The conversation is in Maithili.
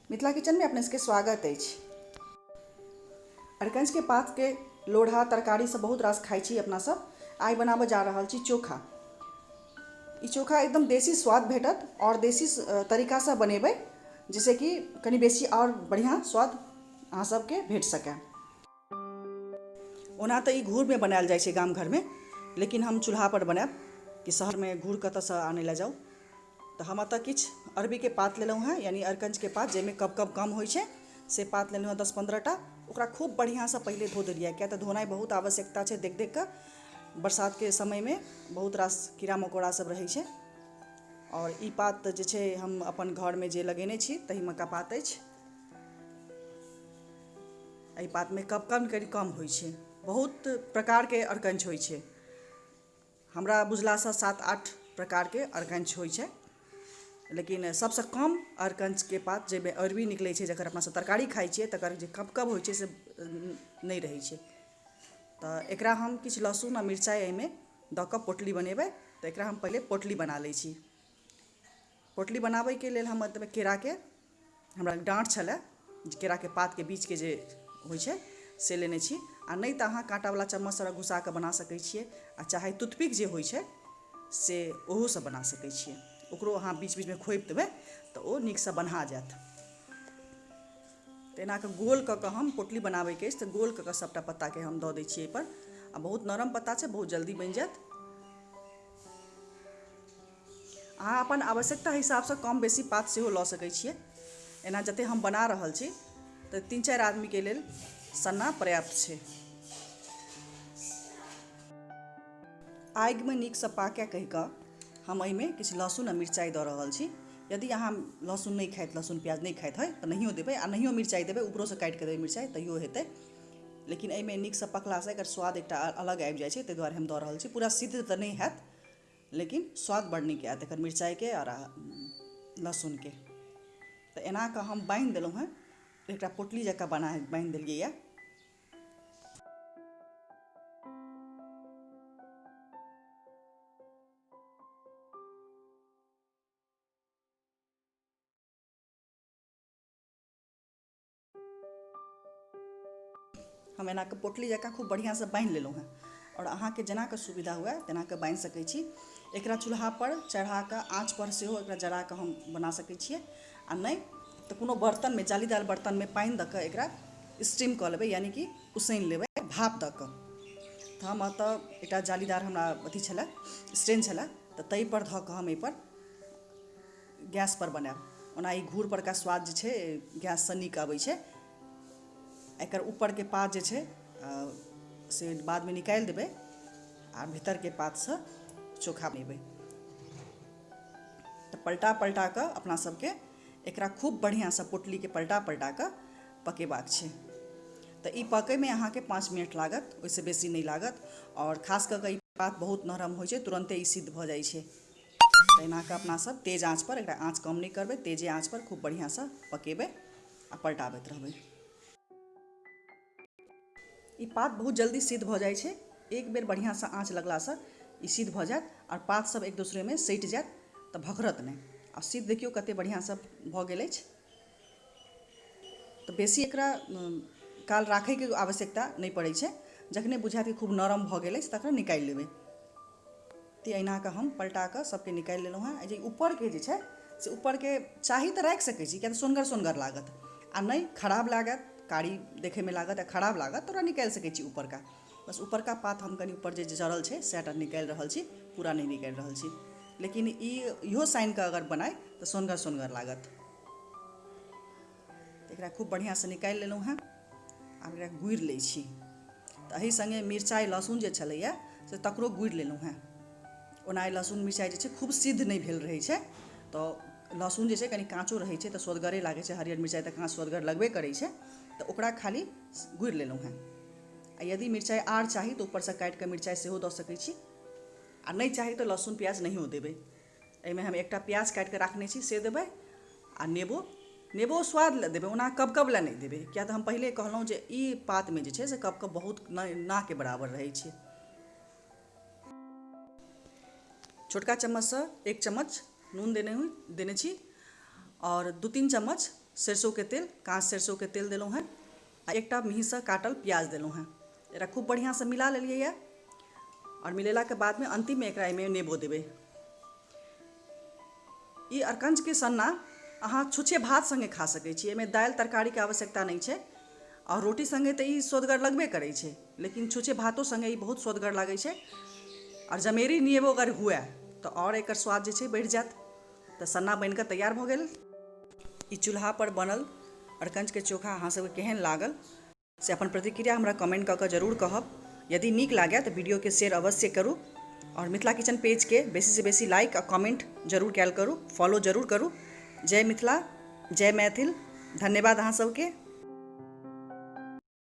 मिथिला किचनमे अपने सबके स्वागत अछि। अरिकंचके पातके लोढ़ा तरकारी सब बहुत रास खाइ छी अपना सब। आइ बनाबऽ जा रहल छी चोखा। ई चोखा एकदम देसी स्वाद भेटत आओर देसी तरीकासँ बनेबै जाहिसँ कि कनि बेसी आओर बढ़िआँ स्वाद अहाँ सबके भेट सकै। ओना तऽ ई घूरमे बनायल जाइ छै गाम घरमे, लेकिन हम चूल्हापर बनायब कि शहरमे घूर कतऽसँ आनै लए जाउ। तऽ हम एतऽ किछु अरबीके पात लेलहुँ हेँ, यानि अरिकञ्चके पात, जाहिमे कब कब कम होइ छै से पात लेलहुँ हेँ 10-15 टा। ओकरा खूब बढ़िआँसँ पहिले धो देलियै, किएक तऽ धोनाइ बहुत आवश्यकता छै। देख देख कऽ बरसातके समयमे बहुत रास कीड़ा मकोड़ा सब रहै छै। आओर ई पात जे छै हम अपन घरमे जे लगेने छी ताहिमेका पात अछि। एहि पातमे कब कम कनि कम होइ छै। बहुत प्रकारके अरिकञ्च होइ छै, हमरा बुझलासँ 7-8 प्रकारके अरिकञ्च होइ छै, लेकिन सबसँ कम अरिकञ्चके पात जाहिमे अरबी निकलै छै, जकर अपना सब तरकारी खाइ छियै, तकर जे कब कब होइ छै से नहि रहै छै। तऽ एकरा हम किछु लहसुन आ मिरचाइ एहिमे दऽ कऽ पोटली बनेबै। तऽ एकरा हम पहिले पोटली बना लै छी। पोटली बनाबैके लेल हम एतबे केराके हमरा डाँट छलै, केराके पातके बीचके जे होइ छै से लेने छी, आ नहि तऽ अहाँ काँटावला चम्मचसँ घुसा कऽ बना सकै छियै, आ चाहे टूथपिक जे होइ छै से ओहोसँ बना सकै छियै। ओकरो अहाँ बीच बीचमे खोपि देबै तऽ ओ नीकसँ बन्हा जायत। तऽ एना कऽ गोल कऽ कऽ हम पोटली बनाबैके अछि, तऽ गोल कऽ कऽ सभटा पत्ताके हम दऽ दै छियै एहिपर। आ बहुत नरम पत्ता छै, बहुत जल्दी बनि जायत। अहाँ अपन आवश्यकता हिसाबसँ कम बेसी पात सेहो लऽ सकै छियै। एना जतेक हम बना रहल छी तऽ 3-4 आदमीके लेल सन्ना पर्याप्त छै। आगिमे नीकसँ पाकय कहि कऽ हम एहिमे किछु लहसुन आ मिरचाइ दऽ रहल छी। यदि अहाँ लहसुन नहि खाइत, लहसुन प्याज नहि खाइत होइ तऽ नहियो देबै, आ नहियो मिरचाइ देबै, ऊपरोसँ काटि कऽ देबै मिरचाइ तैयो हेतै। लेकिन एहिमे नीकसँ पकलासँ एकर स्वाद एकटा अलग आबि जाइ छै, ताहि दुआरे हम दऽ रहल छी। पूरा सिद्ध तऽ नहि हैत, लेकिन स्वाद बड़ नीक आयत एकर मिरचाइके आओर लहसुनके। तऽ एना कऽ हम बान्हि देलहुँ हेँ, एकटा पोटली जकाँ बना बान्हि देलियैए। हम एना कऽ पोटली जकाँ खूब बढ़िआँसँ बान्हि लेलहुँ हेँ, आओर अहाँके जेना कऽ सुविधा हुए तेना कऽ बान्हि सकै छी। एकरा चूल्हापर चढ़ा कऽ आँचपर सेहो एकरा जरा कऽ हम बना सकै छियै, आ नहि तऽ कोनो बर्तनमे, जालीदार बर्तनमे पानि दऽ कऽ एकरा स्टीम कऽ लेबै, यानि कि उसनि लेबै भाप दऽ कऽ। तऽ हम एतऽ एकटा जालीदार हमरा अथी छलए, स्टैंड छलए, तऽ ताहिपर धऽ कऽ हम एहिपर गैसपर बनायब। ओना ई घूर परका स्वाद जे छै गैससँ नीक अबै छै। एकर ऊपरके पात जे छै से बादमे निकालि देबै आ भीतरके पातसँ चोखा बनेबै। तऽ पलटा पलटा कऽ अपना सबके एकरा खूब बढ़िआँसँ पोटलीके पलटा पलटा कऽ पकेबाक छै। तऽ ई पकैमे अहाँके 5 मिनट लागत, ओहिसँ बेसी नहि लागत। आओर खास कऽ कऽ ई पात बहुत नरम होइ छै, तुरन्ते ई सिद्ध भऽ जाइ छै। तऽ एना कऽ अपना सब तेज आँचपर, एकरा आँच कम नहि करबै, तेजे आँचपर खूब बढ़िआँसँ पकेबै आ पलटाबैत रहबै। ई पात बहुत जल्दी सिद्ध भऽ जाइ छै। एक बेर बढ़िआँसँ आँच लगलासँ ई सिद्ध भऽ जायत आओर पात सब एक दोसरेमे सटि जायत तऽ भखरत नहि। आ सिद्ध देखियौ कते बढ़िआँसँ भऽ गेल अछि। तऽ बेसी एकरा काल राखैके आवश्यकता नहि पड़ै छै। जखने बुझायत कि खूब नरम भऽ गेल अछि तखन निकालि लेबै। तऽ एना कऽ हम पलटा कऽ सबके निकालि लेलहुँ हेँ। जे ऊपरके जे छै से ऊपरके चाही तऽ राखि सकै छी, किएक तऽ सोनगर सोनगर लागत, आ नहि खराब लागत, कारी देखैमे लागत आ खराब लागत तऽ ओकरा निकालि सकै छी ऊपरका। बस ऊपरका पात हम कनि ऊपर जे जड़ल छै सएह टा निकालि रहल छी, पूरा नहि निकालि रहल छी। लेकिन ई इहो सानि कऽ अगर बनाइ तऽ सोनगर सोनगर लागत। एकरा खूब बढ़िआँसँ निकालि लेलहुँ हेँ। आब एकरा गुड़ि लै छी। तऽ एहि सङ्गे मिरचाइ लहसुन जे छलैए से तकरो गुड़ि लेलहुँ हेँ। ओना ई लहसुन मिरचाइ जे छै खूब सिद्ध नहि भेल रहै छै, तऽ लहसुन जे छै कनि काँचो रहै छै तऽ सोदगरे लागै छै। हरियर मिरचाइ तऽ काँच सोदगर लगबे करै छै। तऽ ओकरा खाली गुड़ि लेलहुँ हेँ। आ यदि मिरचाइ आर चाही तऽ ऊपरसँ काटि कऽ मिरचाइ सेहो दऽ सकै छी, आ नहि चाही तऽ लहसुन प्याज नहियो देबै। एहिमे हम एकटा प्याज काटि कऽ राखने छी से देबै, आ नेबो, नेबो स्वाद लए देबै, ओना कब कब लए नहि देबै, किएक तऽ हम पहिले कहलहुँ जे ई पातमे जे छै से कब कब बहुत नाके बराबर रहै छै। छोटका चम्मचसँ 1 चम्मच नून देने छी, आओर 2-3 चम्मच सरिसोके तेल, काँच सरिसोके तेल देलहुँ हेँ आ एकटा मेहीसँ काटल प्याज देलहुँ हेँ। एकरा खूब बढ़िआँसँ मिला लेलियैए आओर मिलेलाके बादमे अन्तिममे एकरा एहिमे नेबो देबै। ई अरकञ्चके सन्ना अहाँ छुच्छे भात सङ्गे खा सकै छी। एहिमे दालि तरकारीके आवश्यकता नहि छै आओर रोटी सङ्गे तऽ ई सोदगर लगबे करै छै, लेकिन छुच्छे भातो सङ्गे ई बहुत सोदगर लागै छै। आओर जमेरी नेबो अगर हुए तऽ आओर एकर स्वाद जे छै बढ़ि जायत। तऽ सन्ना बनिकऽ तैयार भऽ गेल। ई चूल्हापर बनल अरकञ्चके चोखा अहाँ सबके केहन लागल से अपन प्रतिक्रिया हमरा कमेंट कऽ कऽ जरूर कहब। यदि नीक लागय तऽ वीडियोके शेयर अवश्य करू आओर मिथिला किचन पेजके बेसीसँ बेसी लाइक आ कमेंट जरूर कयल करू, फॉलो जरूर करू। जय मिथिला, जय मैथिल। धन्यवाद अहाँ सबके।